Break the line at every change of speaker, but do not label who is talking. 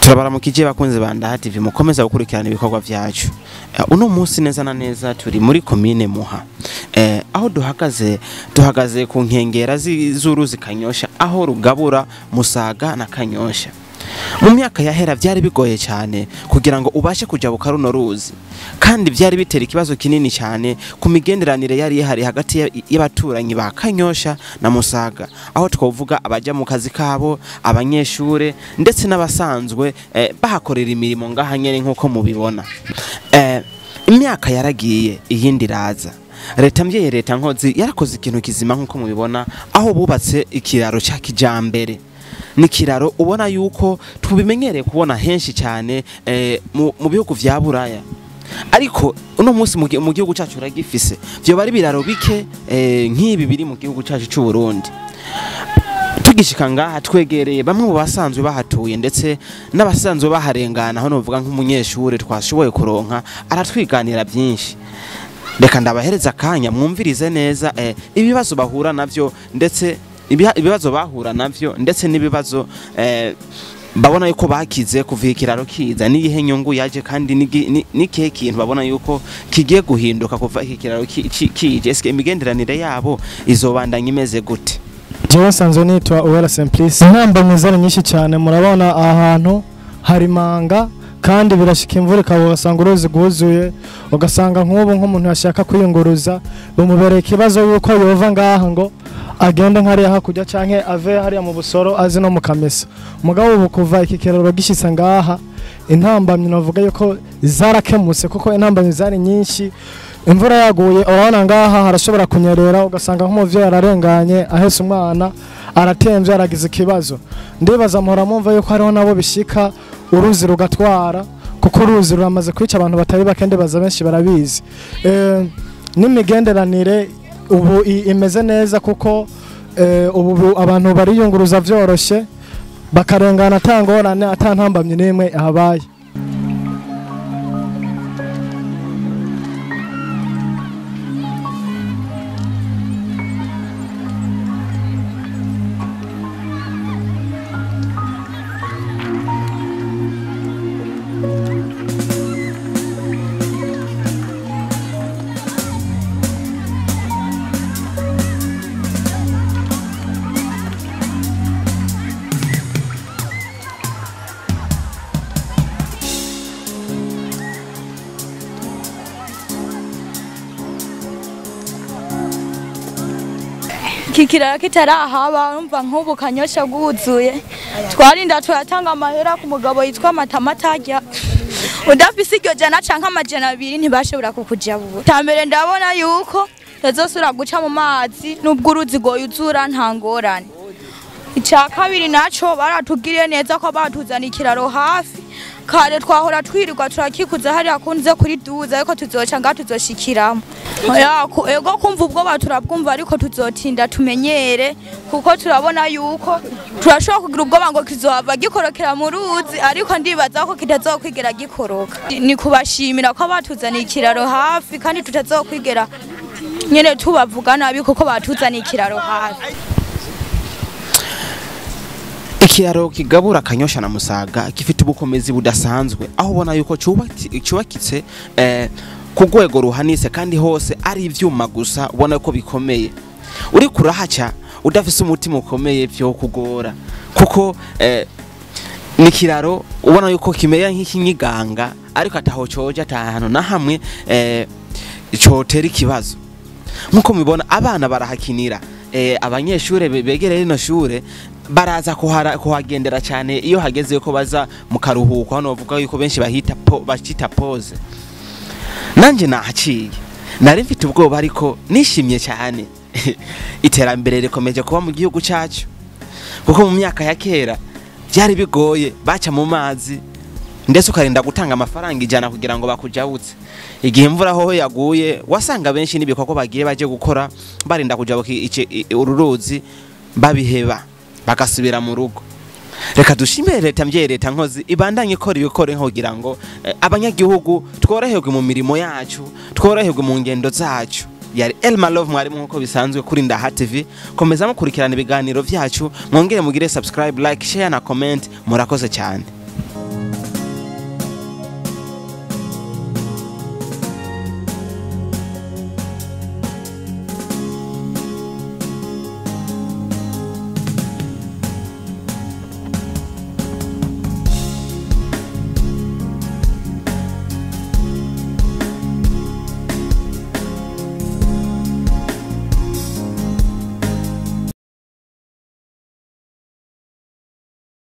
Turabaramukije bakunze ba Ndaha TV, mukomeza gukurikirana ibikorwa vyacu. Uno munsi neza na neza turi muri komine Muha. Aho duhagaze ku nkengera z'uruzi Kanyosha, aho rugabura Musaga na Kanyosha. Mu myaka yahera vyari bigoye cyane kugira ngo ubashe kujabuka runo ruzi, kandi vyari bitera ikibazo kinini cyane ku migenderanire yari ihari hagati y'abaturanyi ba Kanyosha na Musaga, aho twovuga abaja mu kazi kabo, abanyeshure ndetse n'abasanzwe bahakorera imirimo ngaha nyene nkuko mubibona. Imyaka yaragiye iyindi raza. Leta mvyeyi, leta nkozi yarakoze ikintu kizima nkuko mubibona, aho bubatse ikiraro ca kijambere. Nikiraro ubona yuko tubimenyereye kubona henshi cyane mu bihugu vya Buraya, ariko uno munsi mu gihugu cyacu uragifise. Vyo bari biraro bike nk'ibi biri mu gihugu cyacu cy'u Burundi. Tugishika ngaha twegereye bamwe mu basanzwe bahatuye ndetse n'abasanzwe baharengana, aho novuga nk'umunyeshure twashoboye kuronka aratwiganira byinshi. Reka ndabahereza akanya mwumvirize neza ibibazo bahura navyo, ndetse ibibazo bahura navyo, ndetse n'ibibazo babona yuko bakize kuva ikiraro kiza, n'iyihe nyungu yaje, kandi n'ikihe kintu babona yuko kigiye guhinduka kuva iki kiraro kije. Eske imigenderanire yabo izobandanya imeze gute?
Jewe nsanzwe nitwa Uwera Simplice. Intambamyi zari nyinshi cyane, murabona ahantu hari manga kandi birashika imvura ikaba ugasanga uruzi rwuzuye, ugasanga nk'ubu nk'umuntu yashaka kwiyunguruza bimubereye ikibazo yuko yova ngaha ngo agende nkariya hakurya canke ave hariya mu Busoro azi no mu Kamesa. Mugabo ubu kuva iki kiraro gishitse ngaha, intambamyi navuga yuko zarakemutse, kuko intambamyi zari nyinshi. Imvura yaguye urabona ngaha harashobora kunyerera, ugasanga nk'umuvyeyi ararenganye ahese umwana aratemvye aragize ikibazo. Ndibaza mpora mumva yuko hariho nabo bishika uruzi rugatwara, kuko uruzi ruramaze kwica abantu batari bake, ndibaza benshi barabizi. N'imigenderanire ubu imeze neza, kuko ubu abantu bariyunguruza vyoroshe bakarengana atangorane atantambamye n'imwe ahabaye.
Kikiraro kitarahaba urumva nk'ubu Kanyosha bwuzuye, twarinda turatanga amahera ku mugabo yitwa Matamatarya, udafise iryo jana canke 200 ntibashobora kukujabura. Tambere ndabona yuko tazosubira guca mu mazi nubwo uruzi rwoyuzura nta ngorane. Ica kabiri naco baratugiriye neza ko batuzana ikiraro hafi, kare twahora twirirwa turakikuza hariya kunze kuri duza, ariko tuzoca ngaha tuzoshikiramo. Ego kumva ubwoba turabwumva, ariko tuzotinda tumenyere, kuko turabona yuko turashobora kugira ubwoba ngo kizohava gikorokera mu ruzi, ariko ndibaza ko kitazokwigera gikoroka. Ni kubashimira ko batuzaniye ikiraro hafi, kandi tutazokwigera nyene tubavuga nabi kuko batuzaniye ikiraro hafi.
Ikiraro kigabura Kanyosha na Musaga gifite ubukomezi budasanzwe, aho ubona yuko cyubakitse ku rwego ruhanitse, kandi hose ari ivyuma gusa, ubona ko bikomeye. Uri kurahaca udafise umutima ukomeye vyo kugora, kuko ni kiraro ubona yuko kimera nk'ikinyiganga, ariko ataho coja atahano na hamwe cotera ikibazo. Nkuko mubibona abana barahakinira, abanyeshure begereye rino shure baraza kuhagendera cyane iyo hageze ko baza mu karuhuko, hano bavuga yuko benshi bahita bacita pause. Nanje nahaciye nari mfite ubwoba, ariko nishimye cyane. Iterambere rikomeje kuba mu gihugu cyacu, kuko mu myaka ya kera byari bigoye, baca mu mazi ndetse ukarinda gutanga amafaranga 100 kugira ngo bakujabutse. Igihe imvura hoho yaguye wasanga benshi n'ibikorwa bagiye baje gukora barinda kujabuka uru ruzi babiheba bagasubira mu rugo. Reka dushimire leta mvyeyi, leta nkozi ibandanye ikora ibikore kugira ngo abanyagihugu tworoherwe mu mirimo yacu, tworoherwe mu ngendo zacu. Yari Elma Love mwarimu nkuko bisanzwe kuri Ndaha TV. Komeza mukurikirana ibiganiro vyacu, mwongere mugire subscribe, like, share na comment. Murakoze cyane.